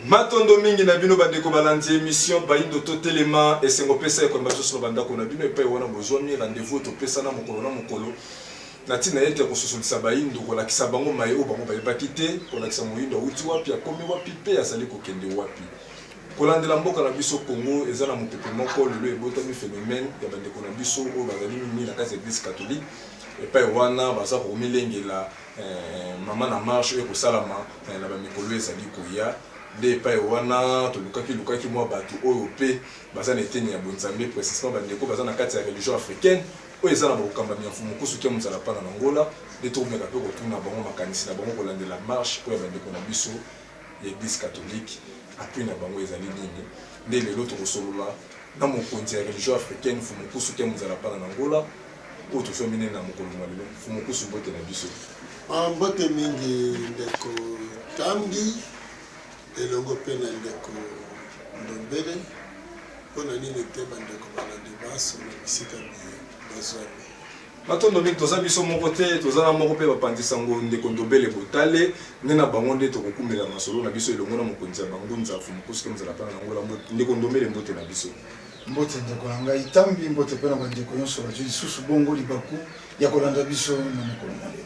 Matondo mingi na bino bandeko balandi emission Bayindo Totelema. Esengo pesa ekoyamba biso na bandako na bino epai wana bozwami. Rendez-vous topesana mokolo na mokolo na ntina ete kososolisa bayindo, kolakisa bango maye oyo bango bayebaki te, kolakisa moyindo awuti wapi, akomi wapi mpe azali kokende wapi. Kolandela mboka na biso Congo eza na mopepe moko lelo ebotami, phénomène ya bandeko na biso oyo bazali mingi na kati ya Eglise catholique, epai wana baza komilengela mama na marche oyo ekosalama na bamikolo ezali koya. Nde epai wana tolukaki lukaki mwa bato oyo mpe baza na eteni ya bonzambe, précisement bandeko baza na kati ya religion africaine oyo eza na bokambami ya Mfumu Nkusu Kia Muzala Pana na Ngola, nde tokomeka mpe kotuna bango makanisi na bango kolandela marche oyo ya bandeko na biso ya Eglise catholique, appui na bango ezali nini. Nde lelo tokosolola na mokonzi ya religion africaine, Mfumu Nkusu Kia Muzala Pana na Ngola, oyo tozwami nene na mokolo mwa lelo. Mfumu Nkusu, mbote na biso. Mbote mingi ndeko Tambi, elongo mpe na ndeko Ndombele. Mpo na nini te bandeko balandi banso na bisika bazwami. Matondo mingi. Toza biso moko te, toza na moko mpe bapanzi sango, ndeko Ndombele Botale. Nde na bango nde tokokumela masolo na biso elongo na mokonzi ya bangunza, Mfumu Nkusu Kia Muzala Pana na Ngola. Ndeko Ndombele, mbote na biso. Mbote ndeko na ngai Tambi, mbote mpe na bandeko nyonso bazwi lisusu bongo libaku ya kolanda biso na mokolo mwa lelo.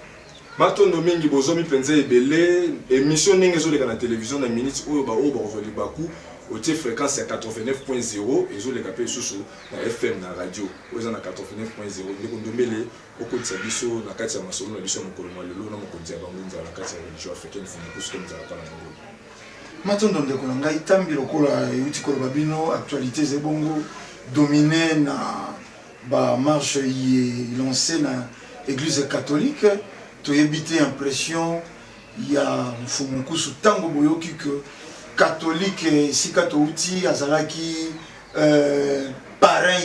Matondo mingi. Bozwami mpenza ebele. Émission ndenge ezoleka na télévision na minute oyo, baoyo bakozwa libaku, otie fréquence ya 89.0, ezoleka mpe lisusu na FM, na radio oyo eza na 89.0. Ndeko Ndombele, okotisa biso na kati ya masolo na biso ya mokolo mwa lelo na mokonzi ya bangunza na kati ya religion africaine, Mfumu Nkusu Kia Muzala Pana na Ngola. Matondo ndeko na ngai Tambi. Lokola euti koloba bino, actualité eza bongo dominé na bamarche ye lancé na Église catholique. Toyebi te impression ya Mfumu Nkusu ntango boyoki ke catholique, esika touti, azalaki parrain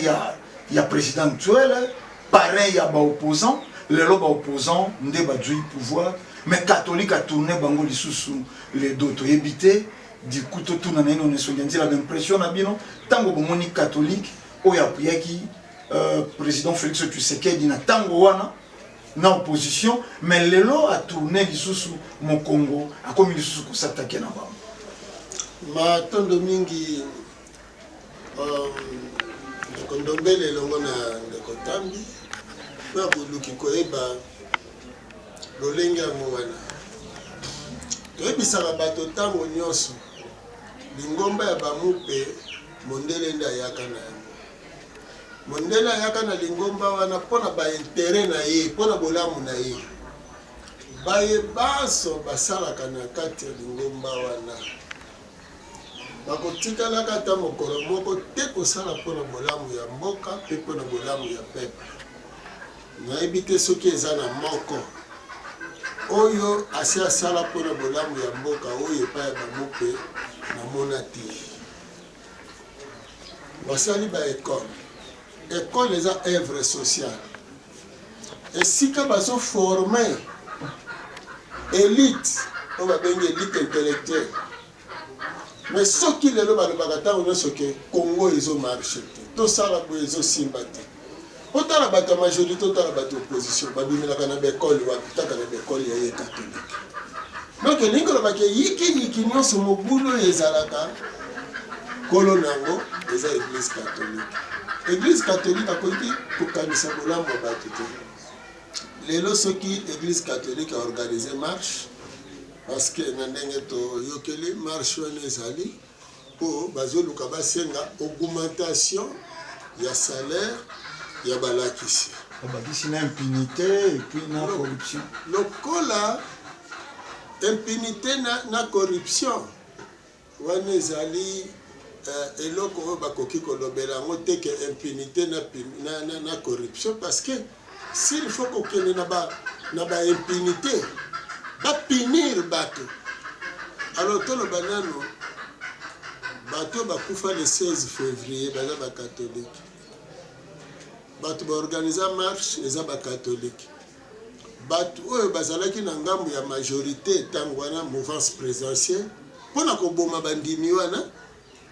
ya président actuel, parrain ya baopposant. Lelo baopposant nde bazwi pouvoir, mais catholique atourne bango lisusu le dos. Toyebi te, du coup totuna na ino na esongi ya nzela, baimpression na bino ntango bomoni catholique oyo apuyaki président Félix Tshisekedi na ntango wana na opposition, mais lelo atourne lisusu mokongo, akomi lisusu kosatake na bango? Matondo mingi, ndeko Ndombele elongo na ndeko Tambi, mpo ya boluki koyeba lolenge yango wana. Toyebisaka bato ntango nyonso, lingomba ya bamupe, mondele nde ayaka na yango. Mondele ayaka na lingomba wana mpo na baintérêt na ye, mpo na bolamu na ye. Baye banso basalaka na kati ya lingomba wana bakotikalaka ata mokolo moko te kosala mpona bolamu ya mboka mpe mpona bolamu ya peuple. Nayebi te soki eza na moko oyo asi asala mpona bolamu ya mboka oyo epai ya bamupe, namona te. Basali baekole, ekole eza œuvre sociale, esika bazoforme élite oyo babengi élite intellectuelle. Mais soki lelo balobaka ntango nyonso ke Congo ezomarche te, tosala boye, ezosimba te, otala bato ya majorité, otala bato ya opposition, babimelaka na baekole wapi? Kaka na baekole ya ye catholique. Donc elingi kolobaka yikiyiki nyonso, mobulu oyo ezalaka, nkolo na yango eza Église catholique. Église catholique akoki kokanisa bolamu ya bato te. Lelo soki Église catholique aorganize marche, parce que na ndenge toyokeli, marche wana ezali mpo bazoluka basenga augmentation ya salaire ya balakisi. Babakisi na impunité et puis na corruption. Lokola impunité na corruption wana ezali eloko oyo bakoki kolobela yango te ke impunité na corruption, parce que s'il faut kokende na ba impunité, bapunir bato, alors toloba nano bato bakufa le 16 février baza bacatholique, bato baorganiza marche eza bacatholique, bato oyo bazalaki na ngambo ya majorité ntango wana, mouvance présidentielle, mpona koboma bandimi wana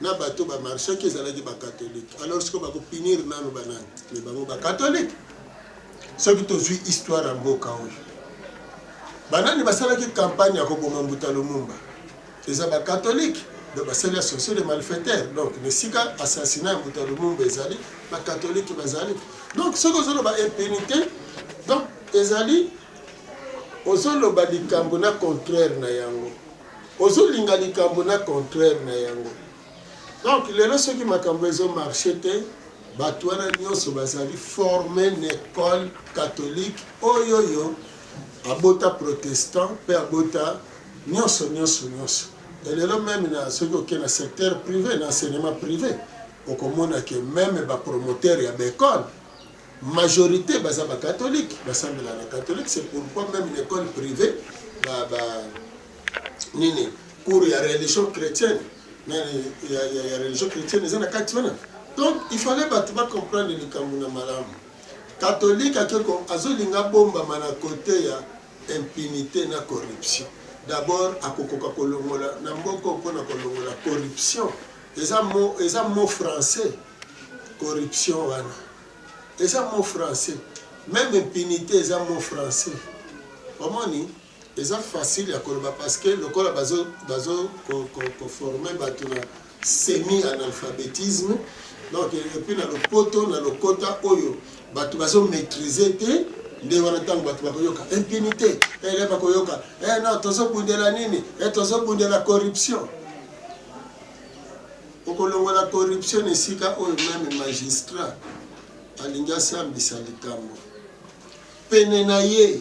na bato bamarchaki ezalaki bacatholique. Alors sikoyo bakopunir nano banani? Me bango bacatholique. Soki tozwi histoire ya mboka oyo, banani basalaki campagne ya koboma Mbuta Lumumba? Eza bacatholique. Donc basali association de malfaiteurs. Donc na esika assassinat ya Mbuta Lumumba ezali, ba catholique bazali. Donc soki ozoloba impunité, donc ezali ozoloba likambo na contraire na yango, ozolinga likambo na contraire na yango. Donc lelo soki makambo ezomarche te, bato wana nyonso bazali forme na école catholique oyo oyo abota protestant mpe abota nyonso nyonso nyonso. Lelo meme na soki oke na secteur privé, na enseignement privé, okomona ke meme bapromoteur ya baécole, majorité baza bacatholique, basambela na catholique. C'est pourquoi même na école privée ba nini, cours ya religion chrétienne, nani ya religion chrétienne eza na kati wana. Donc il fallait bato bacomprendre likambo na malamu. Catholique akeko azolinga bombama na côté ya impunité na corruption. D'abord akokoka kolongola na mboka mpona kolongola corruption, eza mot français. Corruption wana eza mot français, même impunité eza mot français. Omoni, eza facile ya koloba parce que lokola bazo koforme bato na semi analphabétisme, donc et puis na lopoto, na lokota oyo bato bazomaîtrise te. Nde wana ntango bato bakoyoka impunité, ele bakoyoka e non, tozobundela nini? E tozobundela corruption. Okolongola corruption na esika oyo meme magistrat alingi asambisa likambo, pene na ye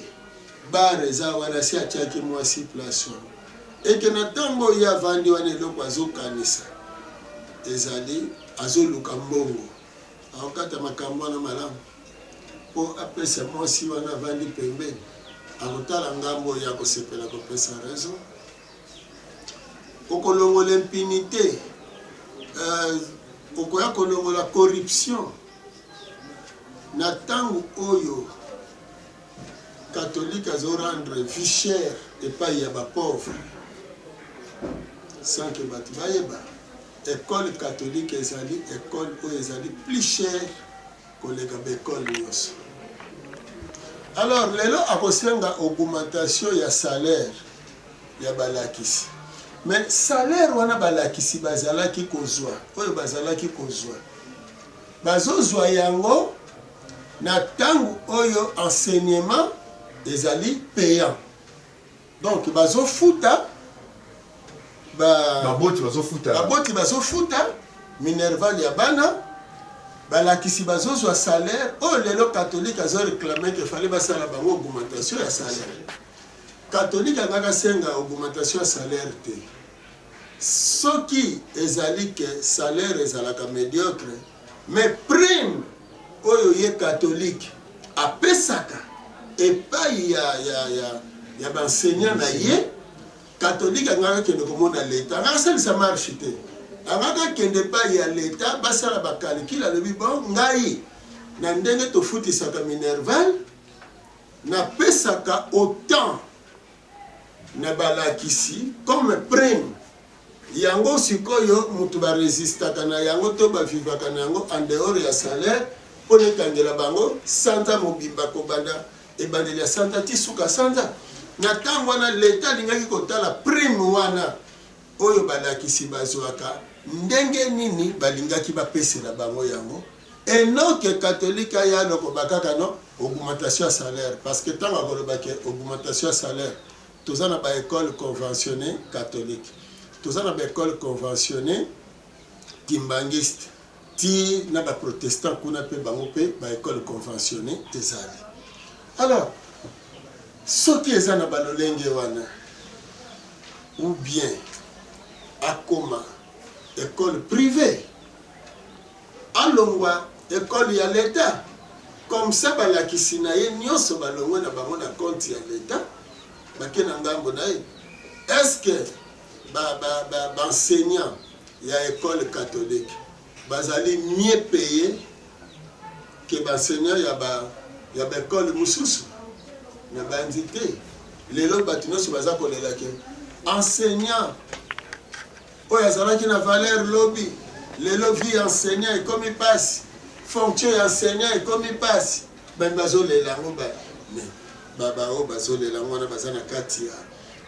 bar eza wana, si atiaki mwasi place wana, eke na ntango oyo avandi wana, eloko azokanisa ezali azoluka mbongo, akokata makambo wana malamu mpo apesa mwasi wana avandi pembeni. Akotala ngambo oyo akosepela kopesa raison. Okolongola impunité, okoya kolongola corruption na ntango oyo catholique azorendre vie chère epai ya bapauvre sans que bato bayeba. École catholique ezali école oyo ezali plus cher koleka baécole nyonso. Alors lelo akosenga augmentation ya salaire ya balakisi, mais salaire wana balakisi bazalaki kozwa, oyo bazalaki kozwa, bazozwa yango na ntango oyo enseignement ezali payant. Donc bazofuta. Baboti bazofuta. Baboti bazofuta minerval ya bana, balakisi bazozwa salaire oyo lelo catholique azoréclame ke fallait basala bango augmentation ya salaire. Catholique angaka senga augmentation ya salaire te soki ezali ke salaire ezalaka médiocre, mais prime oyo ye catholique apesaka epai ya baenseignant na ye, catholique angaka kende komona leta, angaka asalisa marche te, angaka kende epai ya leta, basala bacalcul. Alobi: bon, ngai na ndenge tofutisaka minerval, napesaka autant na balakisi comme prime. Yango sikoyo moto baresistaka na yango to bavivaka na yango en dehors ya salaire, mpo na ekangela bango sanza mobimba, kobanda ebandeli ya sanza ti suka sanza. Na ntango wana leta alingaki kotala prime wana oyo balakisi bazwaka, ndenge nini balingaki bapesela bango yango, enoke catholique aya lokoba kaka no augmentation ya salaire. Parce que ntango akolobaki augmentation ya salaire, toza na baécole conventionné catholique, toza na baécole conventionné kimbanguiste, ti na baprotestant kuna mpe bango mpe baécole conventionné ezali. Alors soki eza na balolenge wana, ou bien akoma école privée, alongwa école ya leta, comme ça balakisi na ye nyonso balongwe na bango na compte ya leta, bake na ngambo na ye. Est ce que baenseignant ba, ba ya école catholique bazali mieux payé ke baenseignant ya baécole mosusu? Na bandi te. Lelo bato nyonso baza kolela ke enseignant oyo azalaki na valeur lobi, lelo vie enseignant ekomi mpasi, fonction ya enseignant ekomi mpasi. Bani bazolela yango? Baoyo bazolela yango wana baza na kati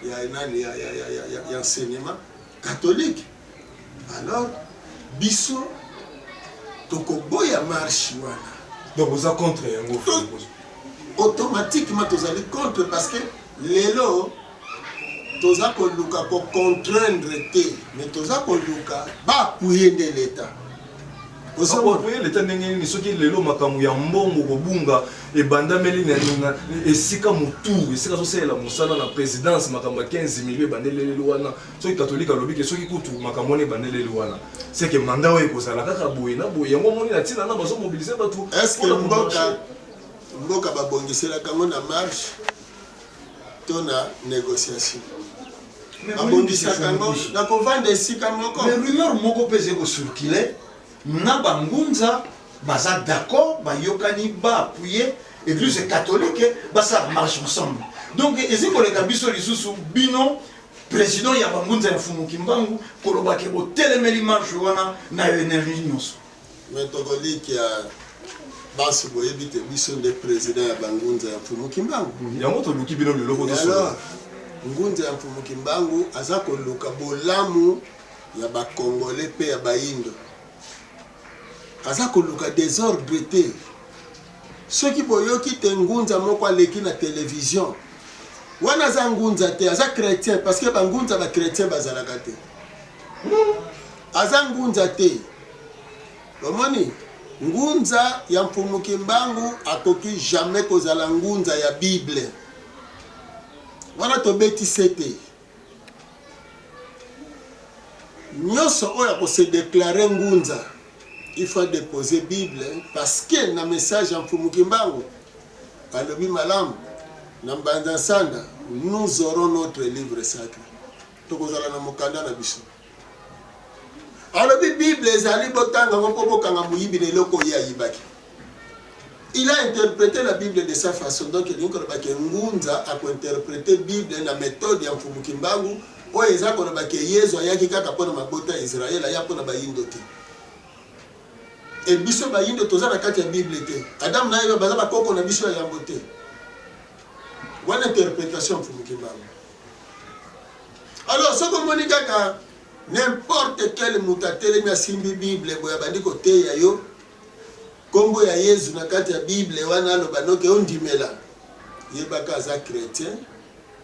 ya nani, ya enseignement catholique. Alors biso tokoboya marche wana. Donc oza contre yango? Automatiquement tozali contre, parce que lelo toza koluka kocontraindre te, mais toza koluka baappuye nde l'État. Okoye leta ndenge nini soki lelo makambo ya mbongo kobunga ebandameli na esika motu esika azosalela mosala na présidence, makambo ya 15 million ebandeleleli wana? Soki katolike alobi ke soki kutu makambo wana ebandeleli wana, seke manda oyo ekozala kaka boye na boye. Yango omoni na ntina na bazomobilize bato. Est-ce que mboka babongiselaka yango na marche to na négociation? Babongisaka yango na kovanda esika moko. Mais rumeur moko mpe ezali kocircule na bangunza baza d'accord, bayokani, baappuye Église catholique, basala marche ensemble. Donc ezali koleka biso lisusu, bino président ya bangunza ya Mfumu Kimbangu, koloba ke botelemeli marche wana na énergie nyonso. Mais tokoliki ya basi, boyebi te biso nde président ya bangunza ya Mfumu Kimbangu. Yango toluki bino lelo po. Alors ngunza ya Mfumu Kimbangu aza koluka bolamu ya Bakongole mpe ya Bayindo, aza koluka désordre te. Soki boyoki te ngunza moko aleki na télévision wana, aza ngunza te, aza chrétien, parce que bangunza bachrétien bazalaka te. Aza ngunza te. Omoni, ngunza ya Mfumu Kimbangu akoki jamais kozala ngunza ya Bible wana. Tobetise te. Nyonso oyo akose déclare ngunza, il faut déposer Bible, parce que na message ya Mfumu Kimbangu alobi malamu na Mbanza Nsanda: "Nous aurons notre livre sacré." Tokozala na mokanda na biso. Alobi Bible ezali, botanga yango mpo bokanga moyibi na eloko oyo ayibaki. Il a interprété la Bible de sa façon. Donc elingi koloba ke ngunza akointerprete Bible na méthode ya Mfumu Kimbangu, oyo eza koloba ke Yezu ayaki kaka mpona mabota ya Israele, aya mpona Bayindo te. E biso Bayindo toza na kati ya Bible te. Adamu na Eva baza bakoko na biso ya yambo te. Wana interprétation ya Mfumu Kimbangu. Alors soki omoni kaka n'importe quel moto atelemi, asimbi Bible boye, abandi koteya yo nkombo ya Yezu na kati ya Bible wana, aloba noke ondimela, yebaka aza chrétien.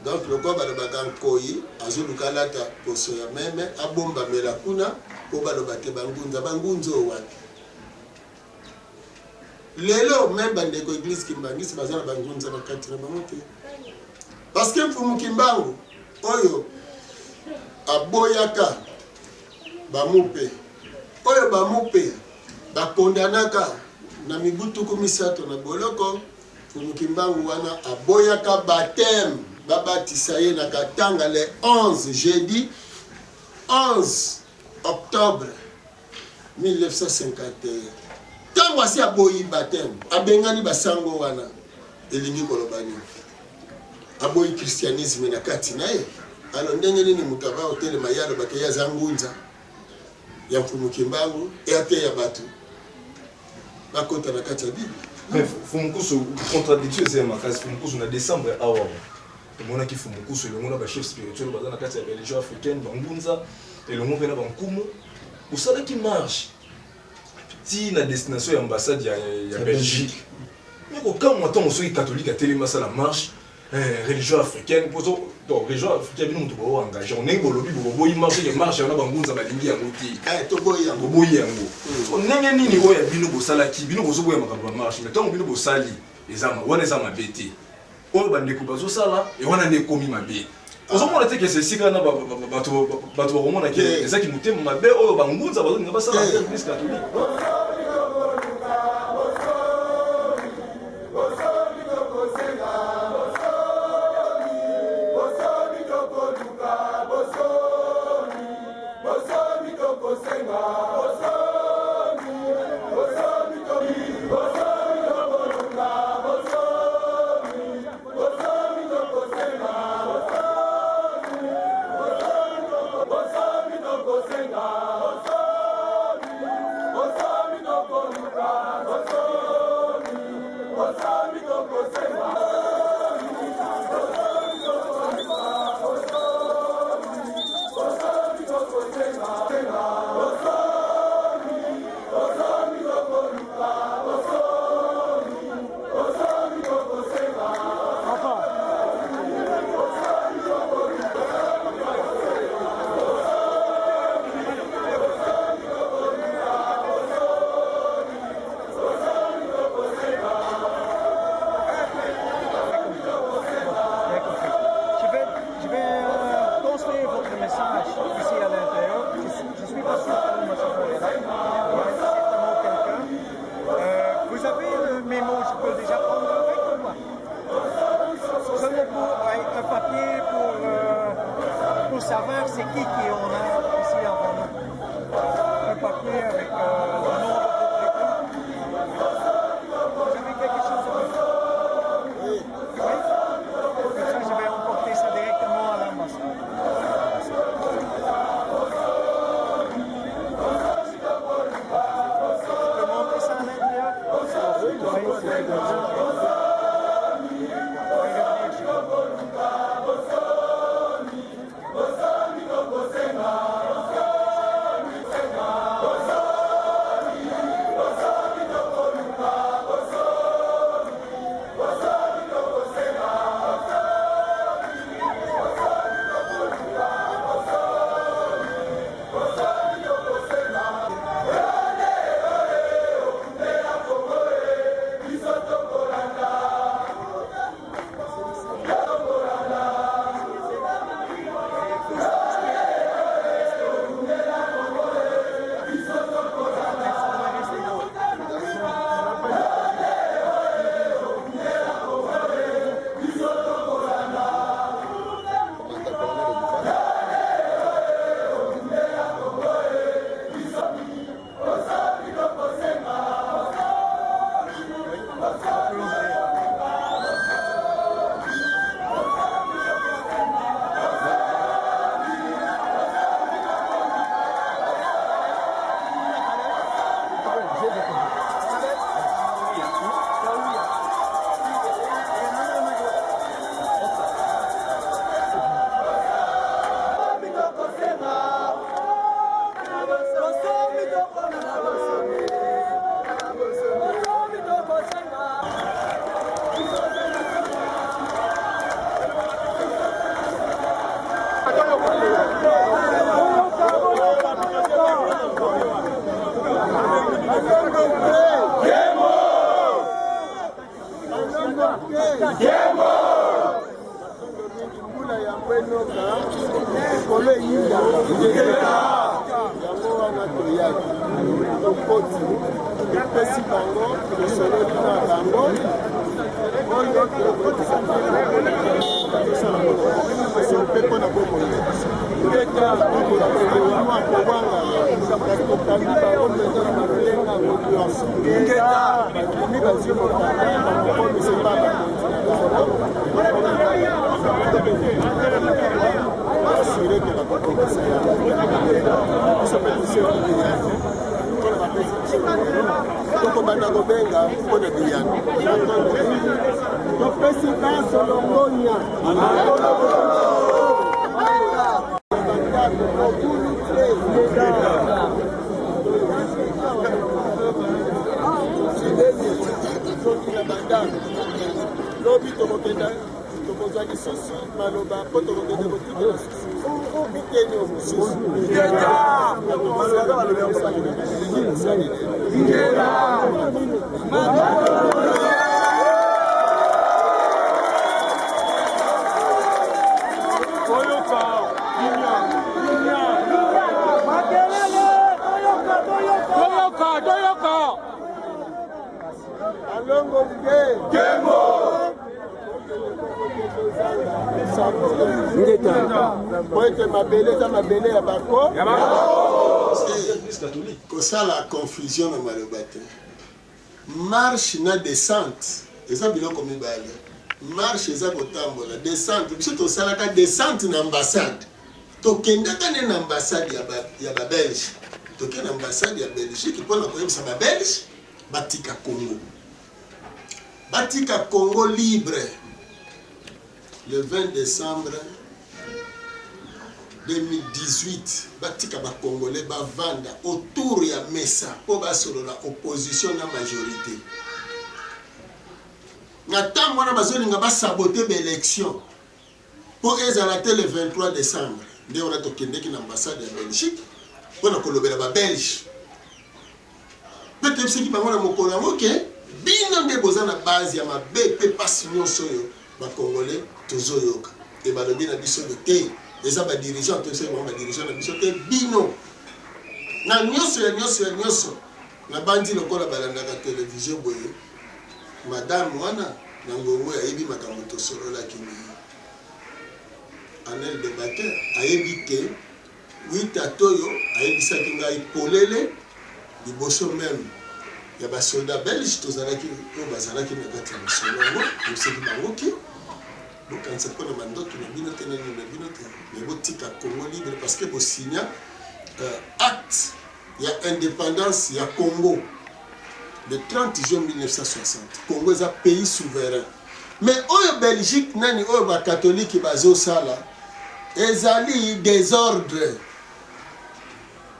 Donc lokola balobaka, nkoi azoluka alata poso ya meme, abombamela kuna mpo baloba te bangunza. Bangunza oyo wapi? Lelo même bandeko église kimbangisi baza na bangunza na kati na bango te, parce que Mfumu Kimbangu oyo aboyaka bamupe, oyo bamupe bakondanaka na mibu 30 na boloko. Mfumu Kimbangu wana aboyaka baptême, babatisa ye na Katanga le 11, jeudi 11 octobre 1951. Ntango asi aboyi baptême, abengani basango wana, elingi koloba nini? Aboyi christianisme na kati na ye. Alors ndenge nini moto ava kotelema, ye alobaka ye aza ngunza ya Mfumu Kimbangu, e ateya bato bakota na kati ya Bible? Mais Fumukusu, contradiction eza ya makasi. Fumukusu, na décembre awa tomonaki Fumukusu elongo na bachef spirituel baza na kati ya religion africaine, bangunza elongo mpe na bankumu, osalaki marche ti na destination ya ambassade ya Belgique. Me kokamwa, ntango soki catholique atelemi asala marche, religion africaine, donc religion africaine bino moto bao engage ndenge bolobi boboyi marche, ke marche wana bangunza balingi yango te. Toboyi yango. Boboyi yango. So ndenge nini oyo ya bino bosalaki, bino bozoboya makambo ya marche, mais ntango bino bosali eza wana eza mabe te, oyo bandeko bazosala e wana nde ekomi mabe? Ozomona te kese esika na bato bakomona ke ezaki motema mabe oyo bangunza bazolinga basala église catholique? Tokoti, topesi bango, tosololi na bango oyo tokotisa tosala mpe mpo na bomoi na biso. Kowanga kasi tokangi bango mpenza na balolenga yango nyonso. Bandimi bazwi mokanda bakokomisa epa bakonzi na bango, asure ke bakokokisa yango. Biso mpe tosengi biyano mpona bapesi biso, tokobanda kobenga mpo na biyano. Topesi banso longonya. Mobulu te. Tozongi na bandako. Lobi tokokenda, tokozwa lisusu maloba mpo tokokende kotika lisusu biteni oyo mosusu. Alongo nge. Po ete mabele eza mabele ya bako. Kosala confusion na maloba te. Marche na descente eza biloko mibale. Marche eza kotambola, descente biso tosalaka descente na ambassade. Tokendaka nde na ambassade ya ba, ya ba Belge. Toke na ambassade ya Belgique mpo na koyebisa ba Belge batika Congo. Batika Congo libre le 20 décembre 2018, batika ba Congolais bavanda autour ya mesa mpo basolola, opposition na majorité. Na ntango wana bazolinga basabote baélection mpo ezala te le 23 décembre. Nde wana tokendeki na ambassade ya Belgique mpo na kolobela babelge, mpe toyebisaki bango na mokolo yango ke bino nde boza na base ya mabe mpe mpasi nyonso oyo bacongolais tozoyoka. E balobi na biso te, eza badirigeant. Toyebisaki bango badirigeant na biso te, bino na nyonso ya nyonso ya nyonso. Nabandi lokola balandaka televizio boye, madame wana na ngongo ayebi makambo tosololaki na ye. Anel de Bater ayebi te. Wi, tata oyo ayebisaki ngai polele liboso meme ya basoldat belge tozalaki oyo bazalaki na kati ya mosolo yango. Ayebisaki bango ke bokanisa mpo na mandoki na bino te, na nini na bino te, mais botika Congo libre parce que bosigna acte ya indépendance ya Congo le 30 juin 1960. Congo eza pays souverain. Mais oyo Belgique nani, oyo bakatolike bazosala ezali désordre,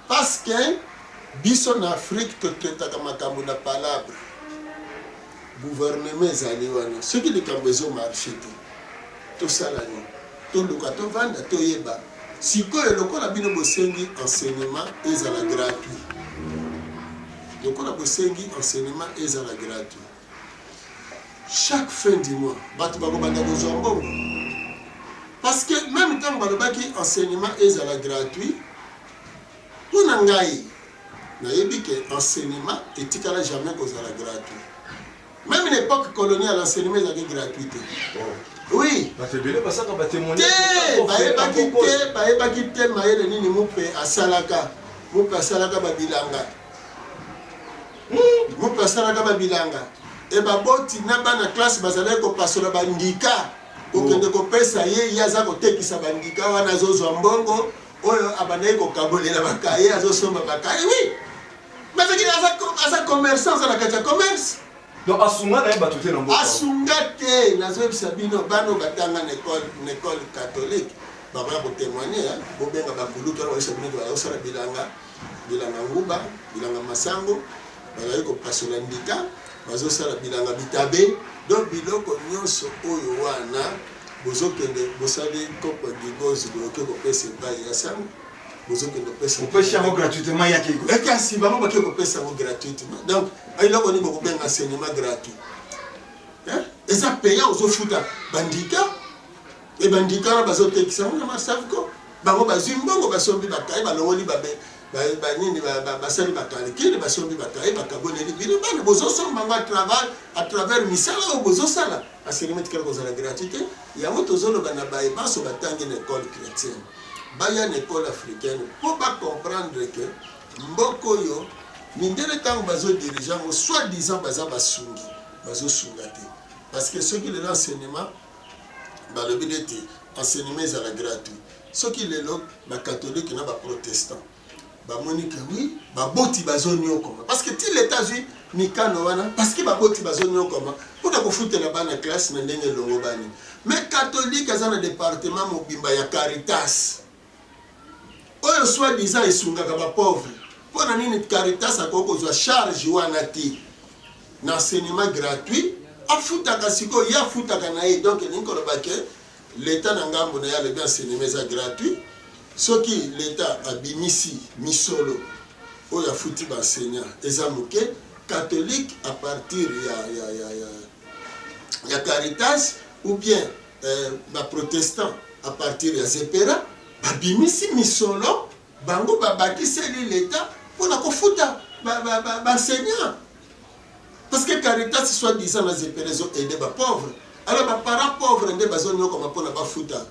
parce que biso na Afrique totraitaka makambo na palabre. Gouvernement ezali wana, soki likambo ezomarche te, tosala nini? Toluka tovanda, toyeba sikoyo. Lokola bino bosengi enseignement ezala gratuit, lokola bosengi enseignement ezala gratuit, chaque fin du mois bato bakobanda kozwa mbongo. Parce que même ntango balobaki enseignement ezala gratuit, mpo na ngai nayebi ke enseignement etikala jamais kozala gratuit. Même l'époque coloniale, enseignement ezalaki gratuit te. Oui. Bato ebele basaka batémoignage. Te, bayebaki te, bayebaki te mayele nini mupe asalaka. Mupe asalaka babilanga, mupe asalaka babilanga. E baboti na bana classe bazalaki kopasola bandika, kokende kopesa ye. Ye aza kotekisa bandika wana, azozwa mbongo oyo abandaki kokabolela bakaye, azosomba bakaye. Oui, bazalaki aza commerçant, aza na kati ya commerce. Donc asunga na ye bato te na mboka. Asunga te. Nazoyebisa bino, bana oyo batanga na école, na école catholique, bakoya kotémoigne. Bobenga bakulutu wana, bayebisa bino ke bazosala bilanga, bilanga nguba, bilanga masango, bazali kopasola ndika, bazosala bilanga bitabe. Donc biloko nyonso oyo wana bozokende, bosali kopo ya gigozi, boyoki kopesa epai ya sango, bozokende kopesa. Opesi yango gratuitement, yaki. Ekasi bango bake kopesa yango gratuitement. Donc eloko nini bokobenga enseignement gratuit? Hein? Eza payant, ozofuta bandika. E bandika wana bazotekisa yango na Masavco, bango bazwi mbongo, basombi bakaye, balongoli babe. Banini basali bacalcul, basombi bacahier, bakaboleli bino bana, bozosomba yango à travers misala oyo bozosala. Enseignement etikala kozala gratuit te. Yango tozoloba na baye banso batangi na école chrétienne, baya na école africaine mpo bacomprendre que mboka oyo, mindele ntango bazodirige yango, soit disant baza basungi, bazosunga te. Parce que soki lelo enseignement, balobi neti enseignement ezala gratuit, soki lelo bacatholique na baprotestant bamoni ke oui, baboti bazoniokoma, parce que ti leta azwi mikano wana, parce que baboti bazoniokoma mpona kofutela bana classe na ndenge elongo bani. Mais catholique aza na département mobimba ya Caritas oyo soit disant esungaka bapauvre. Mpo na nini Caritas akoki kozwa charge wana te na enseignement gratuit? Afutaka sikoyo, ye afutaka na ye. Donc elingi koloba ke leta na ngambo na ye alobi enseignement eza gratuit. Soki leta abimisi misolo oyo afuti baenseignant eza moke, catholique à partir ya Caritas ou bien baprotestant à partir ya Zepera babimisi misolo, bango babakiseli leta mpona kofuta baenseignant. Parce que Caritas soit disant na Zepera ezo aider bapauvre, alors baparent pauvre nde bazonyokama mpona bafuta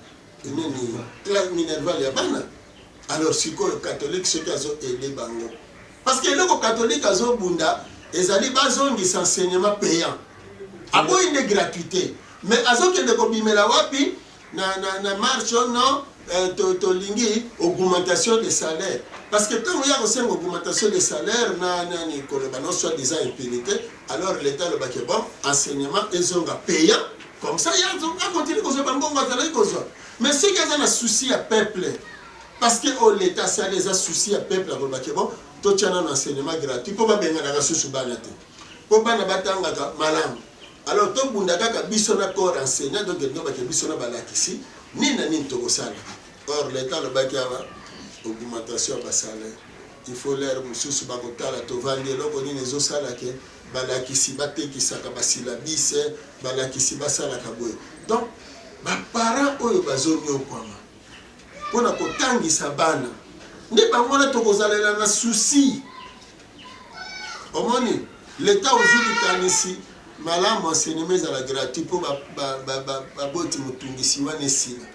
nini, minerval ya bana. Alors sikoyo catholique soki azo aider bango, parce que eloko catholique azobunda ezali bazongisa enseignement payant, aboyi nde gratuité. Mais azokende kobimela wapi na marche? Non, tolingi augmentation de salaire. Parce que ntango ya kosenga augmentation de salaire na nani, koloba non, soit disant impunité, alors l'état alobaki bon, enseignement ezonga payant, comme ça ye akontinue kozwa bambongo azalaki kozwa. Mais soki aza na souci ya peuple, parce que oyo l'état asali eza souci ya peuple, akolobaki bon, totia nano enseignement gratuit mpo babenganaka susu bana te, mpo bana batangaka malamu. Alors tobunda kaka biso na corps enseignant, donc elingi bake biso na balakisi nini na nini tokosala. Or l'état alobaki awa augmentation ya basalaire, il faut l'heure mosusu bakotala tovandi eloko nini ezosala ke balakisi batekisaka basyllabus, balakisi basalaka boye. Donc baparent oyo bazonyokwama mpona kotangisa bana nde bango wana tokozalela na souci. Omoni, leta ozwi likanisi malamu, enseignement ezala gratuit mpo baboti motungisi wana esila.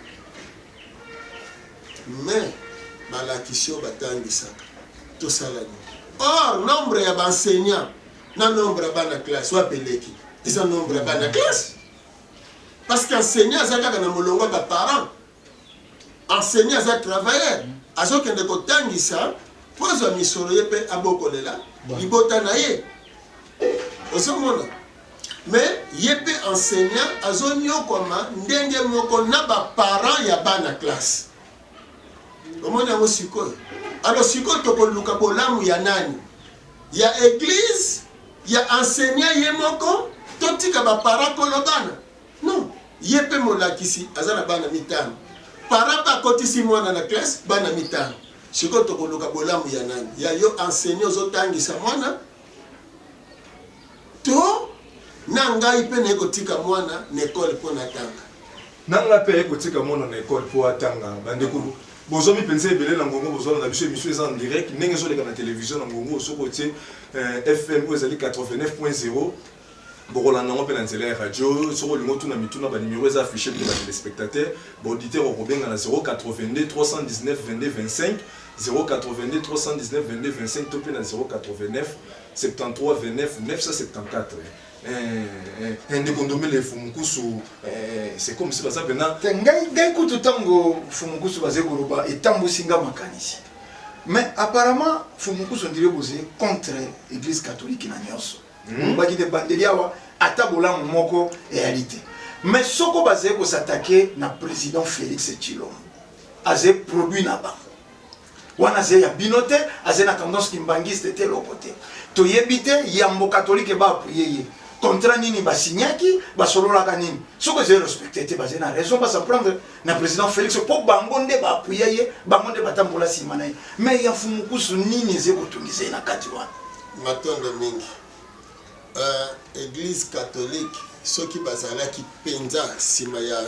Mais balakisi oyo batangisaka, tosala nini? Or nombre ya baenseignant na nombre ya bana classe, wapi eleki? Eza nombre ya bana classe, parce que enseignant aza kaka na molongo ya baparent. Enseignant aza travailleur, azokende kotangisa mpo azwa misolo, ye mpe abokolela libota na ye. Ozomona, mais ye mpe enseignant azonyokwama ndenge moko na baparent ya bana classe. Omoni yango sikoyo? Alors sikoyo tokoluka bolamu ya nani? Ya église, ya enseignant ye moko, totika baparent kolobana? Non, ye mpe molakisi aza na bana mitano, parent mpe akotisi mwana na classe, bana mitano. Sikoyo tokoluka bolamu ya nani? Ya yo enseignant ozotangisa mwana, to na ngai mpe naye kotika mwana na ekole mpo natanga? Na nga mpe aye kotika mwana na ekole mpo atanga. Bandeko, bozwami mpenza ebele na ngongo bozwana na biso. Émission eza en direct ndenge ezoleka na télévision na ngongo. Soki otie FM oyo ezali 89.0, bokolanda yango mpe na nzela ya radio. Soki olingi otuna mituna, banimero eza affiché. Mpe batéléspectateur, baauditeur, okobenga na 082 319 22 25, 082 319 22 25, to mpe na 089 73 29 974. Ndeko Ndombele Fumukusu, c'est comme si baza mpena te. Ngai kutu ntango Fumukusu bazali koloba, etambusi nga makanisi. Mais apparemment Fumukusu, on dirait bozali contre église catholique na nyonso. Olobaki te bandeli awa ata bolamu moko eyali te. Mais soko bazali kos'attaquer na président Félix Tshilombo, azali produit na bango wana, azali ya bino te, azali na tendance kimbangiste te, eloko te toyebi te. Yambo catholique baappuyer ye, contrat nini basignaki, basololaka nini? Soki ezali respecté te, bazali na raison bas'en prendre na président Félix, mpo bango nde baappuyer ye, bango nde batambola nsima na ye. Mais ya Fumukusu, nini ezali kotungisa ye na kati wana? Matondo mingi. Église catholique, soki bazalaki mpenza nsima ya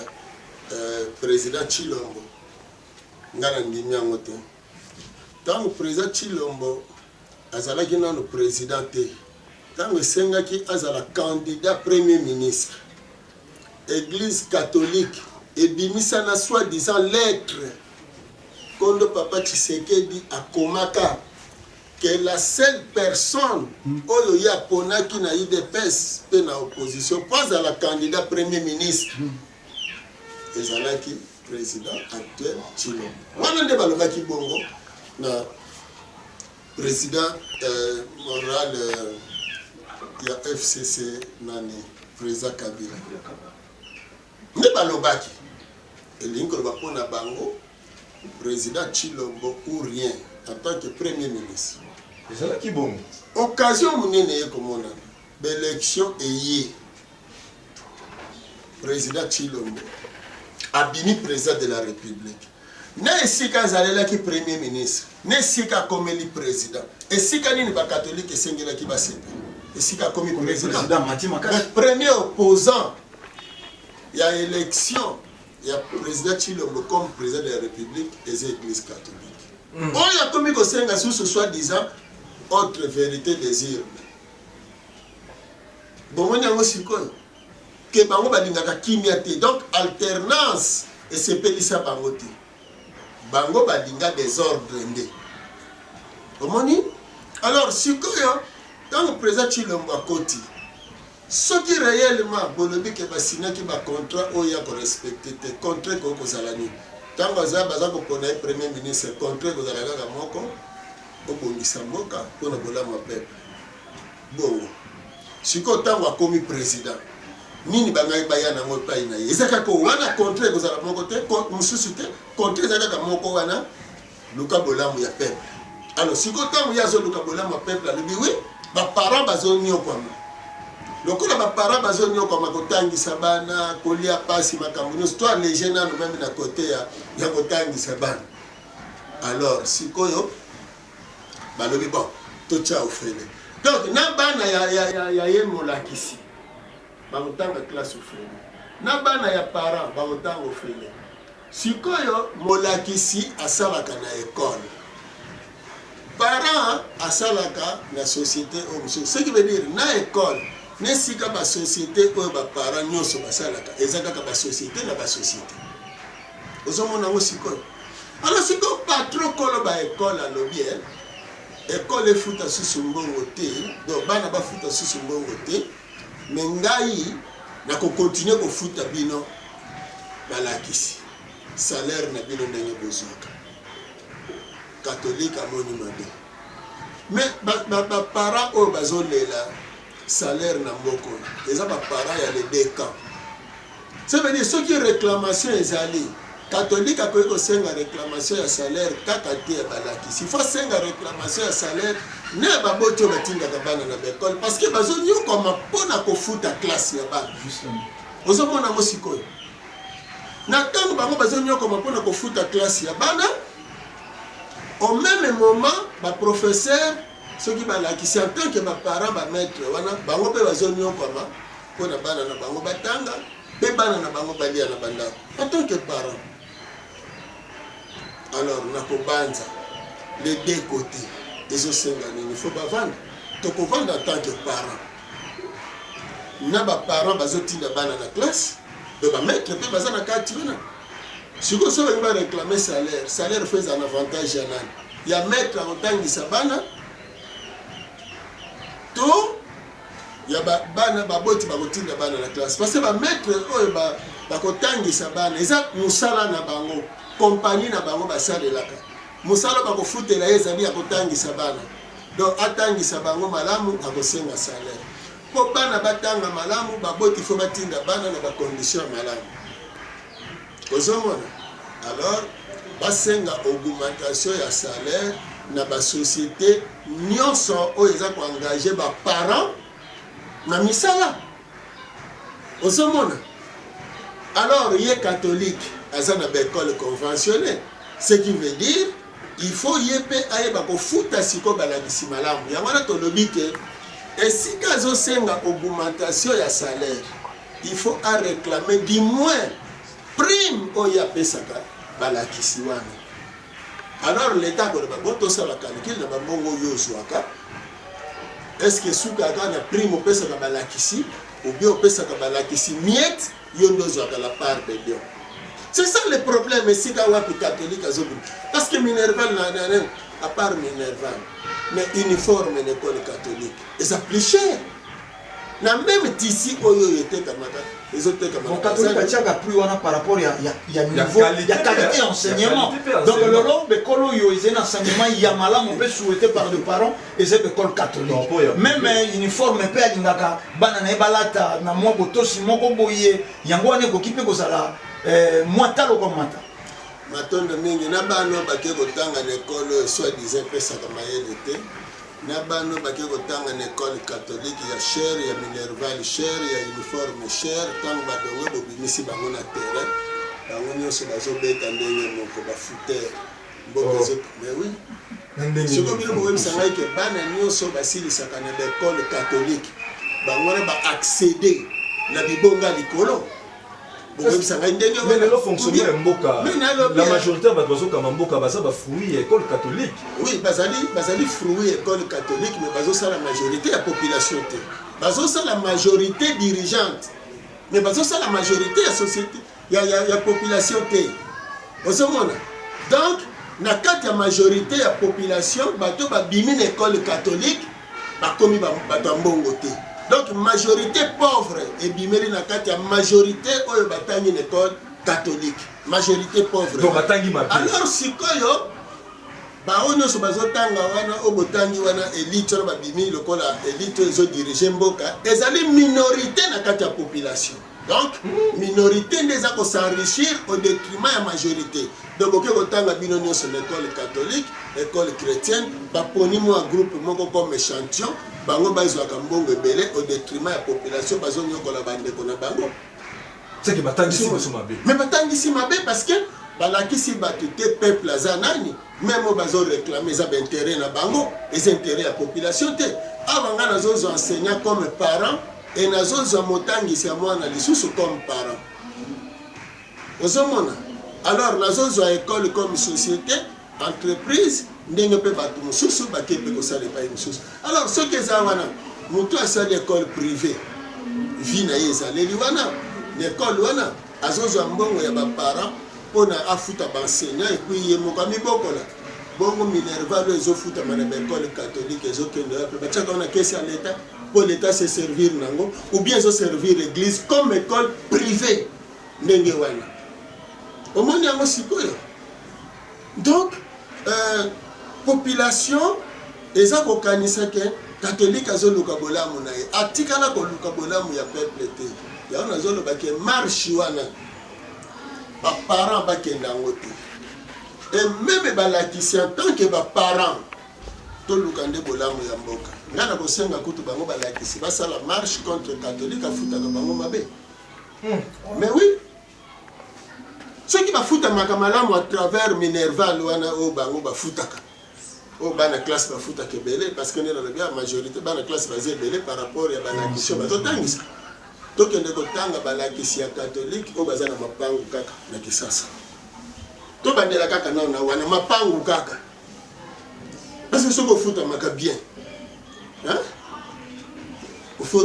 président Tshilombo, ngai na ndimi yango te. Ntango président Tshilombo azalaki nano président te, ntango esengaki azala candidat premier ministre, Église catholique ebimisa na soi-disant lettre kondo papa Tshisekedi akomaka que la seule personne oyo ye aponaki na UDPS mpe na opposition mpo azala candidat premier ministre ezalaki président actuel Tshilombo. Wana nde balobaki bongo na président moral ya FCC, nani, président Kabila. Nde balobaki, elingi koloba mpo na bango président Tshilombo ou rien en tant que premier ministre. Ezalaki bongo. Occasion monene ye komonana, baélection eye, président Tshilombo abimi président de la République. Na esika azalelaki premier ministre, na esika akomeli président, esika nini bakatolike esengelaki basepela? Esika akomi président. Président mati makasi. Premier opposant ya élection ya président Tshilombo comme président de la République eza Église catholique. Oyo akomi kosenga susu soi-disant autre vérité des urnes. Bomoni yango sikoyo ke bango balingaka kimia te. Donc alternance esepelisa bango te, bango balinga désordre nde. Omoni, alors sikoyo ntango président Tshilombo akoti, soki réellement bolobi ke basignaki bacontrat oyo ya korespecter te, contrat ekoki kozala nini? Ntango aza baza kopona ye premier ministre, contrat ekozala kaka moko: obongisa mboka mpona bolamu ya peuple. Bongo sikoyo ntango akomi président, nini bangai baya nango epai na ye? Eza kaka wana, contrat ekozala moko te, mosusu te, contrat eza kaka moko wana: luka bolamu ya peuple. Alors sikoyo ntango ye azoluka bolamu ya peuple, alobi wi, baparent bazoniokwama. Lokola baparent bazoniokwama kotangisa bana, kolia pasi, makambo nyonso, to alléger nano même na côté ya kotangisa bana. Alors sikoyo balobi bon, totya ofele. Donc na bana ya ye molakisi bakotanga classe ofele, na bana ya parent bakotanga ofele. Sikoyo molakisi asalaka na ekole, parent asalaka na société oyo mosusu. Ce qui veut dire, na ekole na esika basociété oyo baparent nyonso basalaka, eza kaka basociété na basociété. Ozomona yango sikoyo. Alors sikoyo patron kolo baekole alobi ekole efuta susu mbongo te, donc bana bafuta susu mbongo te, me ngai nakocontinuer kofuta bino balakisi salaire na bino ndenge bozwaka. Catholique amoni mabe, mais baparent oyo bazolela salaire na mboka oyo eza baparent ya les deux camps. Ça veut dire, soki réclamation ezali, catholique akoki kosenga réclamation ya salaire kaka te ya balakisi, faut asenga réclamation ya salaire na ya baboti oyo batindaka bana na baekole, parce que bazonyokama mpona kofuta classe ya bana. Ozomona yango sikoyo, na ntango bango bazonyokama mpona kofuta classe ya bana, au même moment baprofesseur, soki balakisi, en tant que baparent, bamaître wana, bango mpe bazonyokama mpona bana na bango batanga mpe bana na bango balia na bandako en tant que parent. Alors nakobanza les deux côtés ezosenga nini? Faut bavanda, tokovanda en tant que parent na baparent bazotinda bana na classe, donc bamaître mpe baza na kati wana. Sikoyo so balingi baréclame salaire, salaire faut ezala na avantage ya nani? Ya maître akotangisa bana to ya bana baboti bakotinda bana na classe? Parce que bamaître oyo bakotangisa bana, eza mosala na bango, kompagnie na bango basalelaka, mosala bakofutela ye ezali ya kotangisa bana. Donc atangisa bango malamu, akosenga salaire. Mpo bana batanga malamu, baboti faut batinda bana na bacondition ya malamu. Ozomona, alors basenga augmentation ya salaire na basociété nyonso oyo eza koengager baparent na misala. Ozomona, alors ye catholique aza na baekole conventionné, ce qui veut dire il faut ye mpe ayeba kofuta sikoyo balakisi malamu. Yango wana tolobi ke esika azosenga augmentation ya salaire, il faut aréclamer du moins prime oyo apesaka balakisi wana. Alors l'État akoloba bon, tosala calcul na bambongo oyo ozwaka, est ce que esukaka na prime opesaka balakisi ou bien opesaka balakisi miette, yo nde ozwaka la part de lion? C'est ça le problème. Esika wapi catholique azobima? Parce que minerval na, na, na, à part minerval, mais uniforme na école catholique eza plus cher na même tissu oyo oyo etekamaka, ezotekama. Bon, catholique atiaka prix wana par rapport ya niveau ya qualité ya enseignement. Donc lelo bekolo oyo ezali na enseignement ya malamu mpe souhaité par les parents eza bekole catholique. Même uniforme mpe alingaka bana na ye balata na mwa botosi moko boye. Yango wana ekoki mpe kozala mwa talo komata. Matondo mingi na bana oyo bake kotanga na ekole oyo soi disant epesaka mayele te, na bana oyo bake kotanga na ekole catholique ya cher, ya minerval cher, ya uniforme cher. Ntango balongo bobimisi bango na terrain, bango nyonso bazobeta ndenge moko, bafutere mboka. Oh. Mais oui, sikoyo bino bokoyebisa ngai ke bana nyonso basilisaka na baekole catholique, bango wana baaccéder na bibonga likolo? Bokoyebisa ngai ndenge? Mais lelo fonctionnement ya mboka, la majorité ya bato bazokamba mboka baza bafruit ya école catholique. Oui, bazali fruit ya école catholique, mais bazosala majorité ya population te. Bazosala majorité dirigeante, mais bazosala majorité ya société, ya population te. Ozomona, donc na kati ya majorité ya population, bato babimi na école catholique bakomi bato ya mbongo te. Donc majorité pauvre ebimeli na kati ya majorité oyo batangi na école catholique, majorité pauvre. Donc batangi mabe. Alors sikoyo baoyo nyonso bazotanga wana, oyo botangi wana, élite wana babimi lokola élite oyo ezodirige mboka, ezali minorité na kati ya population. Donc minorité nde eza kos'enrichir au détriment ya majorité. Donc oke kotanga bino nyonso na école catholique, école chrétienne, baponi mwa groupe moko comme échantillon, bango bazwaka mbongo ebele au détriment ya population, bazonyokola bandeko na bango. Seke batangisi biso mabe. Mais batangisi mabe parce que balakisi bato te peuple aza nani. Même oyo bazoréclame eza baintérêt na bango, eza intérêt ya population te. Awa ngai nazozwa enseignant comme parent e nazozwa motangisi ya mwana lisusu comme parent. Ozomona, alors nazozwa école comme société entreprise, ndenge mpe bato mosusu bake mpe kosala epai mosusu. Alors soki eza wana, moto asali école privée, vie na ye ezaleli wana na école wana, azozwa mbongo ya baparent mpona afuta baenseignant et puis ye moko amibokola. Bongo minerval oyo ezofutama na baekole catholique ezokende wapi? Batiaka wana caisse ya leta mpo leta se servir nango, ou bien ezoservir église comme école privée ndenge wana omoni yango sikoyo. Donc population eza kokanisa ke catholique azoluka bolamu na ye, atikala koluka bolamu ya peuple te. Yango nazoloba ke marche wana, baparent bakende yango te, et même balakisi en tant que baparent, toluka nde bolamu ya mboka. Ngai na kosenga kutu bango balakisi basala marche contre catholique afutaka bango mabe. Mais oui, soki bafutamaka malamu à travers minerval wana oyo bango bafutaka, oyo bana classe bafutaka ebele, parce que nde nalobi ya majorité bana classe baza ebele par rapport ya balakisi oyo bazotangisa. Tokende kotanga balakisi ya catholique oyo baza na mapangu kaka na Kisasa. Tobandela kaka nano na wana mapangu kaka, parce que soki ofutamaka bien, hein?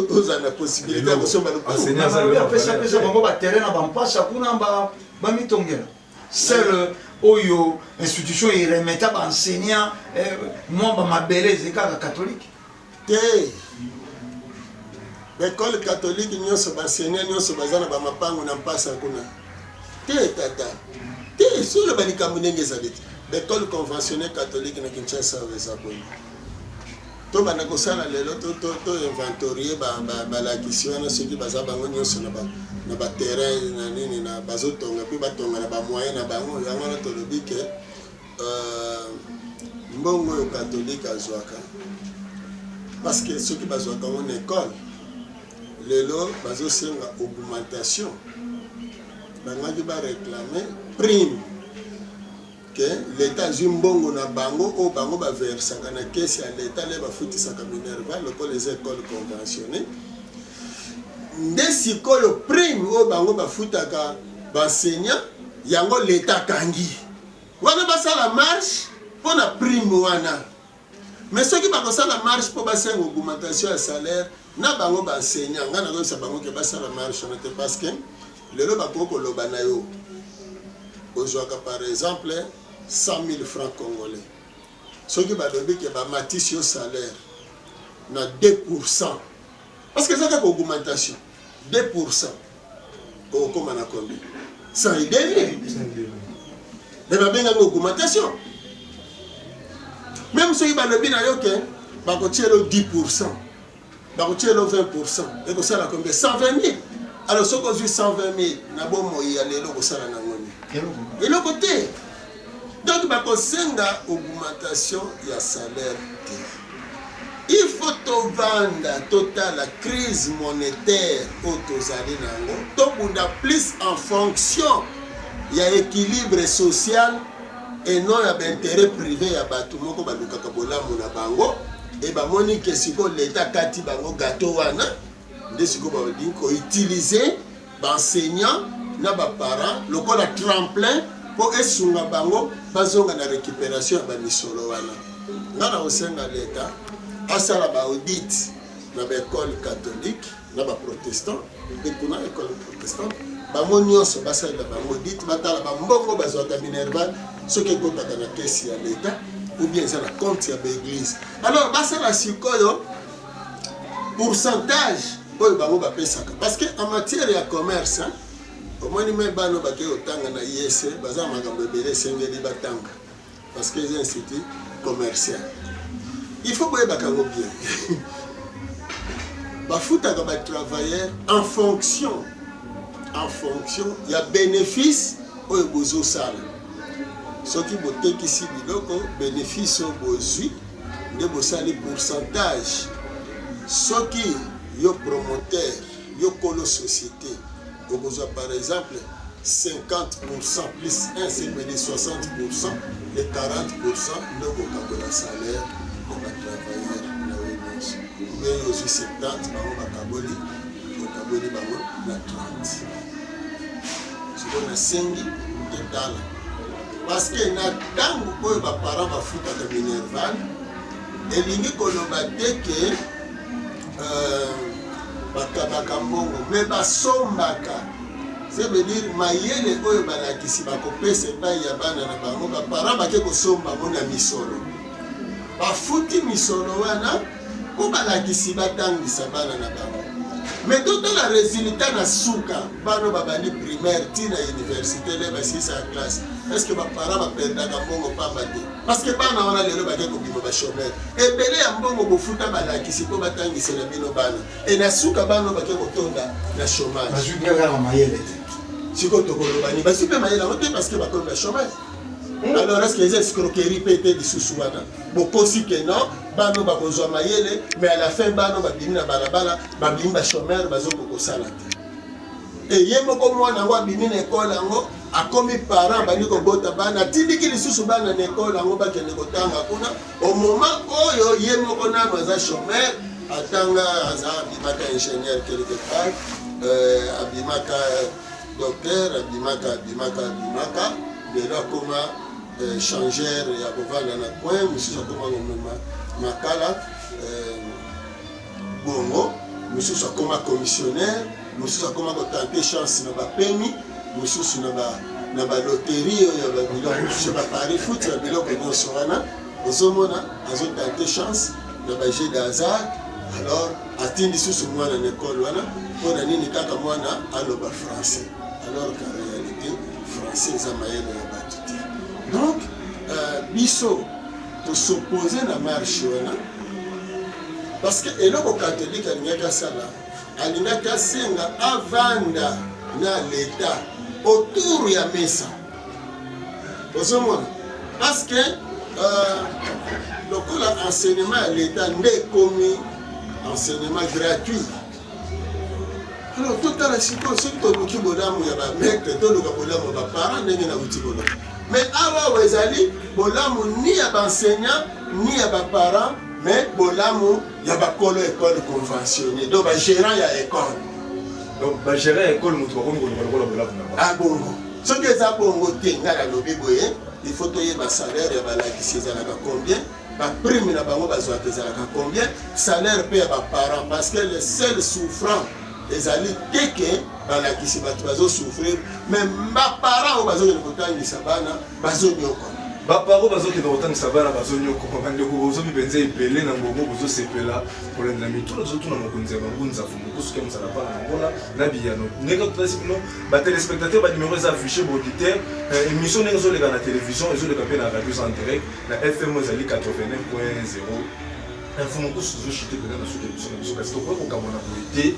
Ozala na possibilité ya kosomba lopango. Apesapesa bango baterrain na bampasa kuna, bamitongela. Seul oyo institution eremeta baenseignant mwa bamabele ezali kaka catholique. Te, baekole catholique nyonso, baenseignant nyonso baza na bamapango na mpasa kuna te, tata, te. Solo balikambo ndenge ezali te. Baekole conventionnel catholique na Kinshasa oyo eza boye, tobanda kosala lelo, to inventorier balakisi wana soki baza bango nyonso na baterrain na nini na bazotonga, mpe batonga na bamoyen na bango. Yango wana tolobi ke mbongo oyo catholique azwaka, parce que soki bazwaka yango na école, lelo bazosenga augmentation, bangaki baréclame prime ke leta azwi mbongo na bango oyo bango baversaka na caisse ya leta nde bafutisaka minerval lokola eza école conventionné. Nde sikoyo prime oyo bango bafutaka baenseignant, yango leta akangi wana, basala marche. Mpo na prime wana. Mais soki bakosala marche mpo basenga augmentation ya salaire na bango ba enseignants, ngai nakoyebisa bango ke basala marche wana te parce que lelo bakoki koloba na yo ozwaka par exemple 100 000 francs congolais, soki balobi ke bamatisi yo salaire na 2%, parce que eza kaka augmentation 2%, okokoma na combien? 100 et demi. Mais babengaki augmentation. Même soki balobi na yo ke bakotiela yo 10%, bakotiela yo 20%, ekosala combien? 120 000. Alors soki ozwi 120 000 na bomoi ya lelo, okosala nango nini? Eloko te. Donc bakosenga augmentation ya salaire te. Il faut tovanda totala crise monétaire oyo tozali na yango, tobunda plus en fonction ya équilibre social et non ya baintérêt privé ya bato moko balukaka bolamu na bango. E bamoni ke sikoyo leta akati bango gâteau wana, nde sikoyo balingi koutiliser baenseignant na baparent lokola tremplin mpo esunga bango bazonga na récupération ya bamisolo wana. Nga na kosenga leta asala baaudit na baekole catholique na baprotestant, mpe kuna ekole protestante, bango nyonso basalela bango audit, batala bambongo bazwaka minerval soki ekotaka na kesi ya leta ou bien eza na compte ya baeglise. Alors basala sikoyo pourcentage oyo bango bapesaka, parce que en matière ya commerce, hein, omoni me bana bakei kotanga na ISC, baza makambo ebele esengeli batanga parce que eza institut commercial. Il faut boyebaka yango bien, bafutaka batravailleur en fonction ya bénéfice oyo bozosala. Soki botekisi biloko, bénéfice oyo bozwi nde bosali pourcentage. Soki yo promoteur, yo kolo société, okozwa par exemple 50% plus 1, c'est 60%, et 40% nde okokabola salaire ya batravailleur na yo nyonso. Mpe yo ozwi 70, bango bakaboli, okaboli bango na 30. Sikoyo nasengi totala, parce que na ntango oyo baparent bafutaka minerval, elingi koloba te ke bakabaka mbongo, me basombaka, ça veut dire mayele oyo balakisi bakopesa epai ya bana na bango, baparent bake kosomba yango na misolo, bafuti misolo wana mpo balakisi batangisa bana na bango. Mais totala résultat na suka, bana babandi primaire ntina université nde basilisaka classe. Est ce que baparent baperdaka mbongo pamba te? Parce que bana wana lelo bake kobima bachômeur. Ebele ya mbongo bofuta balakisi mpo batangisela bino bana, e na suka bana oyo bake kotonda na chômage. Bazwi mpe kaka mayele te. Sikoyo tokoloba nini? Bazwi mpe mayele yango te parce que bakomi na chômage. Alors est ce que eza escroquerie mpe te lisusu wana? Bokosi ke non, bana bakozwa mayele, mais à la fin bana babimi na balabala, babimi bachômeur, bazokoka kosala te. E ye moko mwana yango abimi na ekole yango, akomi parent, abandi kobota bana, atindiki lisusu bana na ekole yango bakende kotanga kuna, au moment oyo ye moko nano aza chômeur. Atanga, aza abimaka ingénieur quelque part, abimaka docteur, abimaka, abimaka, abimaka, lelo akoma changeur ya kovanda na coin. Mosusu akoma komema makala bongo, mosusu akoma commissionnaire, mosusu akoma kotenter chance na bapemi, mosusu na baloterie oyo ya babiloko, mosusu ya bapari foot, ya biloko nyonso wana. Ozomona azotenter chance na bajeu de hasard. Alors atindi lisusu mwana na ekole wana mpo na nini? Kaka mwana aloba français, alors qu'en réalité français eza mayele ya bato te. Donc biso tos'opposer na marche wana parce que eloko catholique alingaki asala, alingaki asenga avanda na leta autour ya mesa. Ozomona, parce que lokola enseignement ya leta nde ekomi enseignement gratuit, alors totala sikoyo, soki toluki bolamu ya bamaître, toluka bolamu ya baparent ndenge nauti koloba. Mais awa awa ezali bolamu ni ya baenseignant ni ya baparent, mais bolamu ya bakolo école conventionné, donc bagérant ya école. Donc bagérant ya école moto bakomi koluka lokola bolamu na bango. Ah, bongo soki eza bongo te, ngai nalobi boye. Il faut toyeba salaire ya balakisi ezalaka combien, baprime na bango bazwaka ezalaka combien, salaire mpe ya baparent, parce que le seul souffrant ezali te ke balakisi bato bazosouffrir, mais baparent oyo bazokende kotangisa bana bazonyokwama. Baparo bazokende kotangisa bana bazonyokoma. Bandeko, bozomi mpenza ebele na ngongo, bozosepela kolandela mituna tozotuna mokonzi ya bangunza Fumukusu ke mosala mpana na ngola na biyano. Ndenge topesi bino batéléspectateur, banumero eza affiché. Baauditeur, émission ndenge ezoleka na télévision, ezoleka mpe na radio en direct na FM, ezali 89.0. Mfumukusu, tozoshite mpenza na suki émission na biso, kasi tokoki kokamwana boye te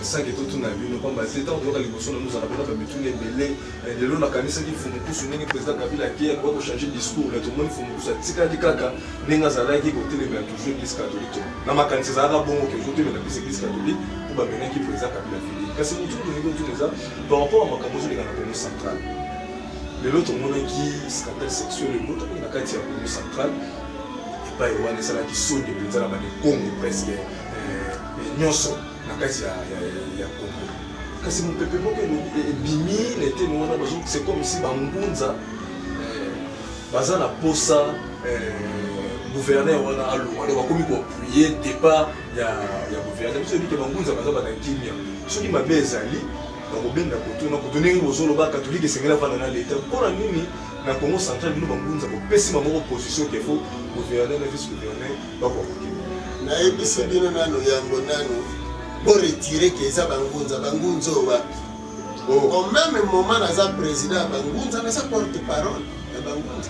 sanke totuna bino, pamba te ntango toyoka liboso na nozala mpena bamituna ebele. Lelo nakanisaki Fumukusu, ndenge président Kabila ake, akoka kochange discours, mais tomoni Fumukusu atikali kaka ndenge azalaki kotelemela toujours Église catholique. Na makanisi ezalaka bongo ke ozotelemela biso Église catholique mpo bamenaki président Kabila fili. Kasi motu tolingi otuna eza par rapport ya makambo ezoleka na Congo central. Lelo tomonaki scandale sexuel ebotaki na kati ya Congo central epai wana, esalaki soni mpenza na banekongo presque nyonso na kati ya Congo. Kasi mopepe moko ebimi na eteni wana, c'est comme si bangunza baza na posa gouverneur wana alongwa, donc bakomi koappuyer départ ya gouverneur. Biso yebi ke bangunza baza bana kimia, soki mabe ezali bakobenda kotuna koto. Ndenge bozoloba catholique esengeli avanda na leta, mpona nini na Congo central bino bangunza bopesi bango position ke faut gouverneur na vice gouverneur bakoka kokende? Nayebisi bino nano yango, nano boretire ke eza bangunza. Bangunza oyo wapi? Au même moment naza président ya bangunza, naza porte parole ya bangunza.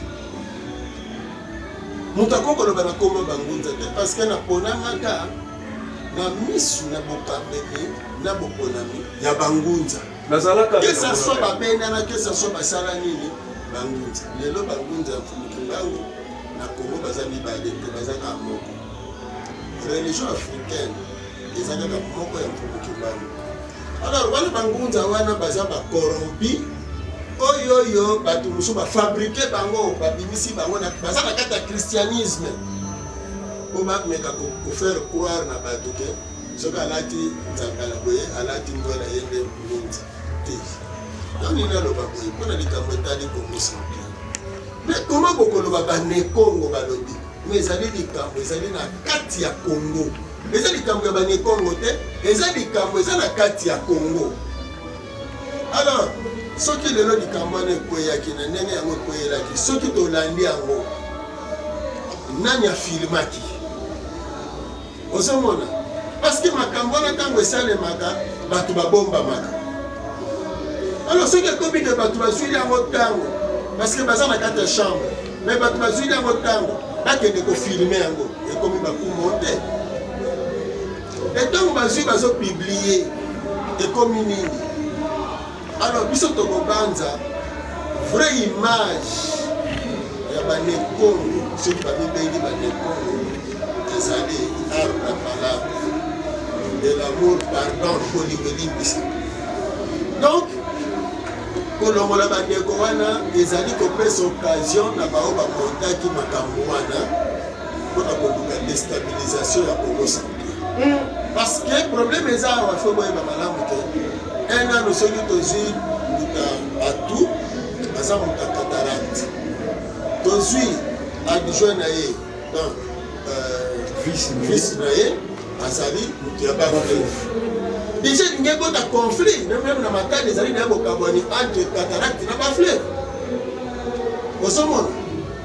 Moto akoki koloba na kombo bangunza te, parce que naponamaka na misu na bokambeli na boponami ya bangunza. Nazalaka Que ça soit babendana, que ça soit basala nini, bangunza lelo, bangunza ya Mfumu Kimbangu na Congo baza mibale te, baza kaka moko. Religion africaine eza kaka moko ya Mfumu Kimbangu. Alors wana bangunza wana baza bacorrompi oyo oyo bato mosusu bafabriquer bango, babimisi bango, baza na kati ya christianisme mpo bameka kofaire croire na bato ke soki alati nzambala boye, alati mbwela, ye nde ngunza te. Donc nini aloba boye mpona likambo etali Congo central? Mais koma bokoloba banekongo balobi, mais ezali likambo ezali na kati ya Congo, eza likambo ya banekongo te, eza likambo eza na kati ya Congo. Alors soki lelo likambo wana ekweyaki na ndenge yango ekweyelaki, soki tolandi yango, nani afilmaki? Ozomona, parce que makambo wana ntango esalemaka, bato babombamaka. Alors soki ekomi ke bato bazwili yango ntango, parce que baza na kati ya chambre, mais bato bazwili yango ntango bakende kofilmer yango, ekomi bakumo te. Ntango bazwi, bazopublier, ekomi nini? Alors biso tokobanza vraie image ya banekongo, soki bamibengi banekongo, ezali art na palabre de l'amour, pardon, kolingo elimbisa. Donc kolongola bandeko wana ezali kopesa occasion na bao bamontaki makambo wana mpona koluka déstabilisation ya Congo central, parce que problème eza awa. Faut boyeba malamu ke un nano, soki tozwi moto atu aza moto ya cataracte, tozwi adjoint na ye, donc vice na ye azali moto ya bafleuve, déjà elingi ekota conflit. Même na Matadi ezali na ya bokabwani entre cataracte na bafleuve, ozomona.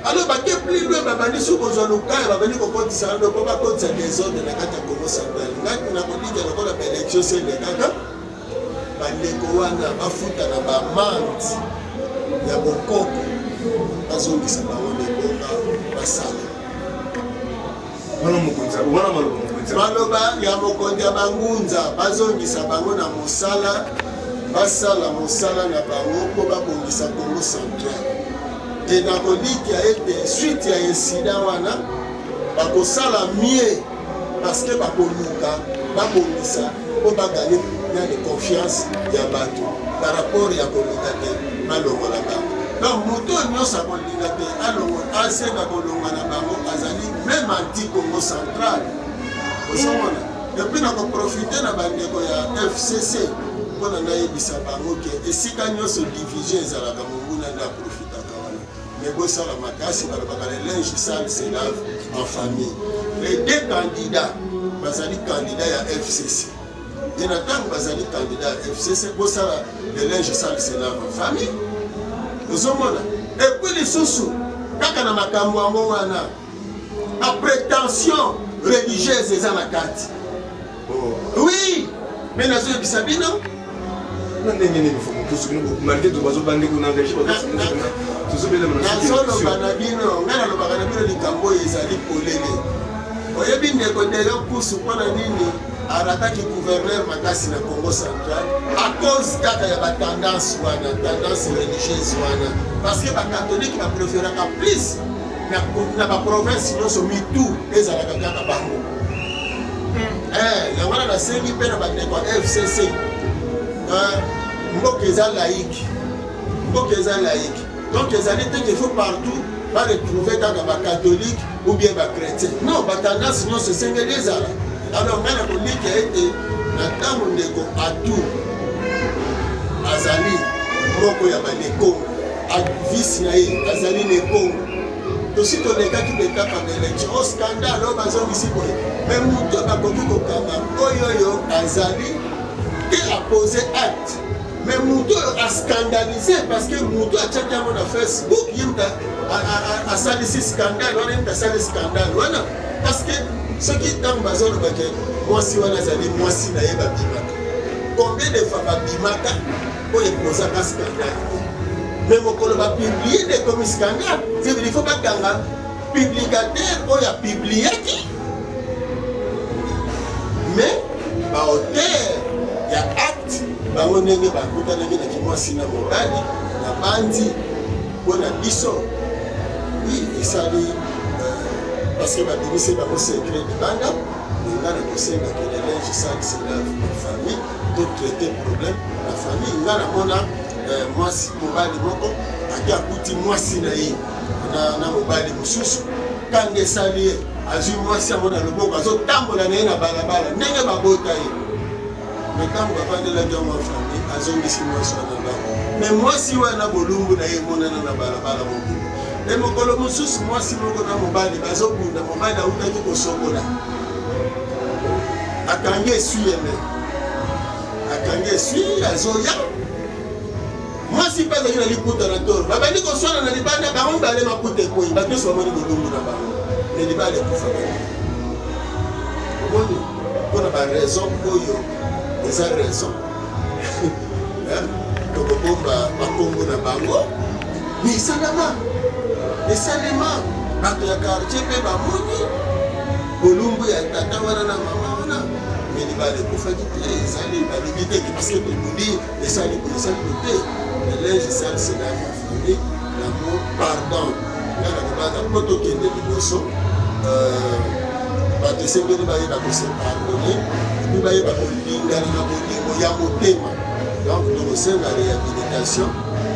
Alors bake plus loin, babandi soki kozwa lukaya, babandi kokotisa ndo mpo bakotisa désordre na kati ya Congo central. Ngai nakolika lokola baélection se elekaka, bandeko wana bafuta na baamende ya bokoko, bazongisa bango na ebonga, basala. Wana mokonzi, wana maloba mokonzi. Maloba ya mokonzi ya bangunza, bazongisa bango na mosala, basala mosala na bango mpo babongisa Congo central. E nakolikia ete suite ya incident wana bakosala mieux, parce que bakoluka babongisa mpo bagagner nani confiance ya bato par rapport ya koluka te balongola bango. Donc moto oyo nyonso akolinga te asenga kolonga na bango azali même anti Congo central, ozomona. Et puis nakoprofiter na bandeko ya FCC mpona nayebisa bango ke esika nyonso division ezalaka, monguna nde aprofitaka wana. Mais bosala makasi, balobaka le linge sale se lave en famille. Les deux candidats bazali candidat ya FCC. Et na ntango bazali candidat ya FCC, bosala le linge sale se lave en famille. Ozomona? Et puis lisusu kaka na makambo yango wana, baprétention religieuse eza na kati. Oui, mais nazoyebisa bino. Na ndenge nini, Mfumu Nkusu? Bino malgré to bazobande kuna engagé, tozobelema. Nazoloba na bino, ngai nalobaka na bino likambo oyo ezali polele. Oyebi ndeko Deyo Kusu mpona nini arataki gouverneur makasi na Congo Central? À cause kaka ya batendance wana, tendance religieuse wana, parce que bacatholique bapréféraka plus na baprovince nyonso mitu ezalaka kaka bango. Yango wana nasengi mpe na bandeko ya FCC. Mboka eza laïque, mboka eza laïque, donc ezali te qu'il faut partout baretrouve kaka bacatholique ou bien bachrétien. Non, batendance nyonso esengeli ezala. Alors ngai na kolika ete na ntango ndeko Atu azali moko ya banekongo, vice na ye azali nekongo, tosi tolekaki betaka na élection o scandale oyo bazongisi boye. Mais moto bakoki kokanga oyo oyo azali te apose acte, mais moto oyo ascandalise, parce que moto atiaki yango na Facebook, ye moto asalisi scandale wana, ye moto asali scandale wana. Parce que soki ntango bazolobake mwasi wana azali mwasi na ye, babimaka combien de fois? Babimaka oyo ekozaka scandale te, mais mokolo bapublie nde ekomi scandale. C'est il faut bakanga publicateur oyo apubliaki, mais baauteur ya acte bango ndenge bakutanaki na kimwasi na mobali na bandi mpo na biso. Oui, esali parce que babimisi bango secret libanda. Nga na kosenga ke le linge sale se lave en famille, to traiter problème na famille. Nga namona mwasi, mobali moko ake akuti mwasi na ye na mobali mosusu. Kanga esali ye, azwi mwasi yango na loboko, azotambola na ye na balabala ndenge babota ye. Mais ntango bavandelaki yango ya famille, azongisi mwasi wana ndako, mais mwasi wana bolumbu na ye emonana na balabala mobimba. E mokolo mosusu mwasi moko na mobali bazobunda, mobali autaki kosokola, akangi essuie-main, akangi essuie, azoya, mwasi mpe azalaki na liputa na toro, babandi koswana na libanda, bango mibale maputa ekwei, bato nyonso bamoni bolumbu na bango, mais libala ekufaka te. Omoni, mpona baraison oyo eza raison tokobomba bakombo na bango, mais esalama, esalema, bato ya quartier mpe bamoni bolumbu ya tata wana na mama wana, mais libala ekufaki te. Ezali balobi te parce que tobundi, esali boye, esali boye te. Le linge sale se lave en famille. L'amour, pardon, nga na kobanda mpo tokende liboso. Bato esengeli bayeba kose pardonner et puis bayeba kolingana na bolingo ya motema. Donc tokosenga réhabilitation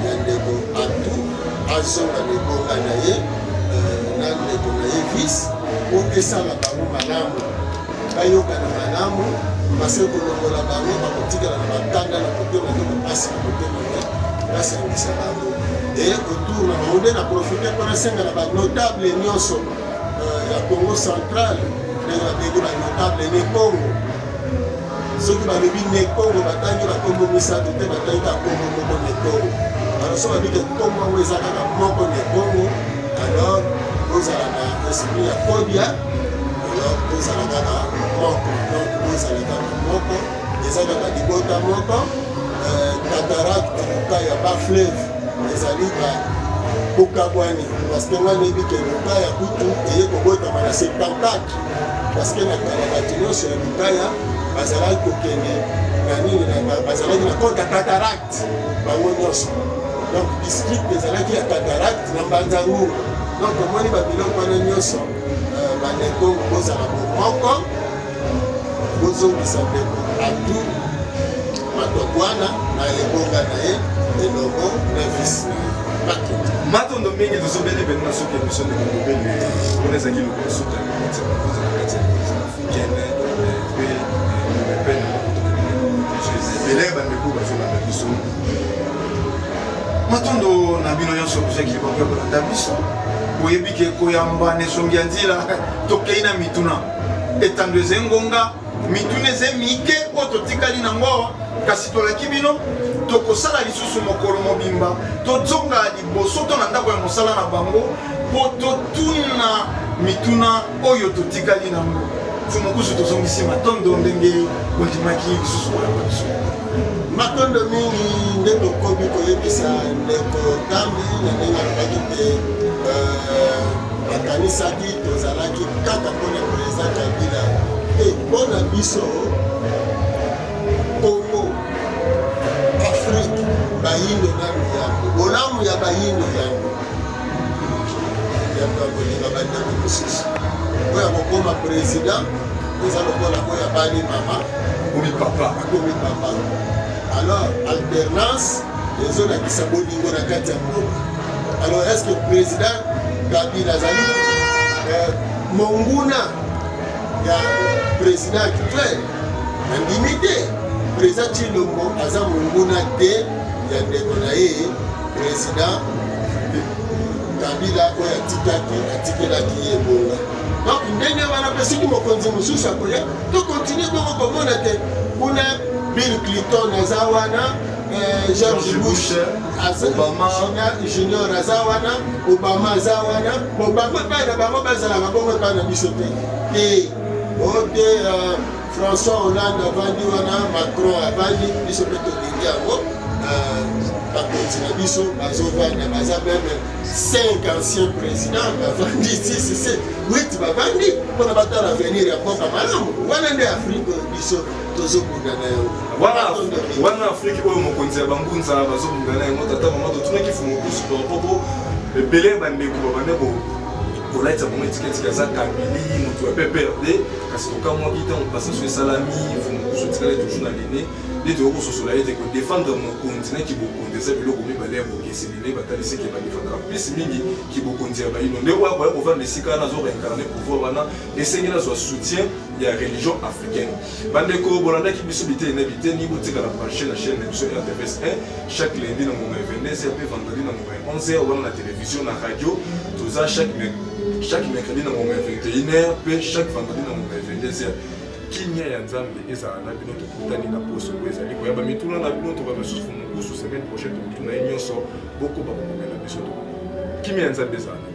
ya ndeko Atu, azonga na ebonga na ye na ndeko na ye vice, po esala bango malamu, bayokana malamu, parce kolongola bango bakotikala na bakanda na motema to bapasi na motema te. Basangisa bango e autour na bango. Nde na profite mpo nasenga na banotable nyonso ya Congo Central, ndenge babengi banotable ne Congo. Soki balobi ne Congo, batangi bakombo misato te, batangi kaka kombo moko, ne Congo. Alors so babike kombo yango eza kaka moko, ne Congo, alors bozala na esprit ya kodia, alors bozala kaka moko. Donc bozala kaka moko, eza kaka libota moko. Cataracte, Lukaya, bafleuve ezali bokabwani, parce que nga nayebi ke Lukaya kutu eye kobotama na 74, parce que na kala bato nyonso ya Lukaya bazalaki kokende na nini, bazalaki na compte ya cataracte bango nyonso. Donc district ezalaki ya cataracte na Mbanza Ngungu. Donc omoni babiloko wana nyonso, bandeko, bozala bomoko, bozongisa ndeko Atu Matokwana na ebonga na ye elongo na vice na ye. Matondo mingi. Tozobele pene na soki émission. Ndeko Ndobele, wana ezalaki lokolo suka ya mokonzi na kati ya église africaine mpe européenne moko. Ebele bandeko bazolanda biso. Matondo na bino nyonso bozwaki libaku ya kolanda biso. Boyebi ke koyamba na esongi ya nzila tokei na mituna. Etando eza ngonga, mituna eza mike oyo totikali nango awa, kasi tolaki bino tokosala lisusu mokolo mobimba, tozonga liboso to na ndako ya mosala na bango mpo totuna mituna oyo totikali nango. Mfumu Kusu, tozongisi matondo ndenge bondimaki lisusu koyamba biso. Matondo mingi nde tokomi koyebisa ndeko Tambi na ndenge alobaki te, bakanisaki tozalaki kaka mpona président Kabila te. Mpona biso Congo, Afrique, bayindo nanu yango, bolamu ya bayindo yango yango ya kolinga bandeko mosusu. Oyo akokoma président eza lokola oyo abali mama akomi papa, akomi papa. Alors alternance ezolakisa bolingo na kati ya mboka. Alors est ce que président Kabila azali monguna ya président actuel? Nandimi te. Président Tshilombo aza monguna te ya ndeko na ye président Kabila oyo atikelaki ye bonga. Donc ndenge wana mpe soki mokonzi mosusu akoya, tokontinue bongo komona te. Kuna Bill Clinton aza wana, George Bush Obama Junior aza wana, Obama aza wana. Bon, bango epai na bango bazalaka bongo, epai na biso te te o te. François Hollande avandi wana, Macron avandi, biso mpe tolingi yango. Bakonzi na biso bazovanda, baza même 5 anciens présidents bavandi, 6, 7, 8 bavandi mpona batala avenir ya mboka malamu. Wana nde Afrique oyo biso tozobunda na yango. Wana Afrique oyo mokonzi ya bangunza bazobunda na yango. Tata, mama, totunaki Fumu Kusu par rapport ebele ya bandeko babanda kolatisa bango etiketike aza Kabili, moto ya PPRD, kasi tokamwaki ntango passation esalami, Fumu Kusu etikali toujours na ligne. Nde tokoki kososola ete kodefendre mokonzi na kibokonzi eza biloko mibale ya bokeseni. Nde batalisi ke badefendaka plus mingi kibokonzi ya baino, nde oyo akoya kovanda esika wana azoréincarner pouvoir wana, esengeli azwa soutien ya religion africaine. Bandeko bolandaki biso biteni na biteni, botikala branché na chaîne na biso RTVS 1 chaque lundi na ngonga ya 22h mpe vendredi na ngonga ya 11h wana na télévision. Na radio toza chaque mercredi na ngonga ya 21h mpe chaque vendredi na ngonga ya 22h. Kimia ya Nzambe ezala na bino. Tokutani na poso oyo ezali koyaba mituna na bino. Toka lisusu Mukusu semaine prochaine, tokutuna ye nyonso. Bokoba kokomela biso. Kimia ya Nzambe ezala na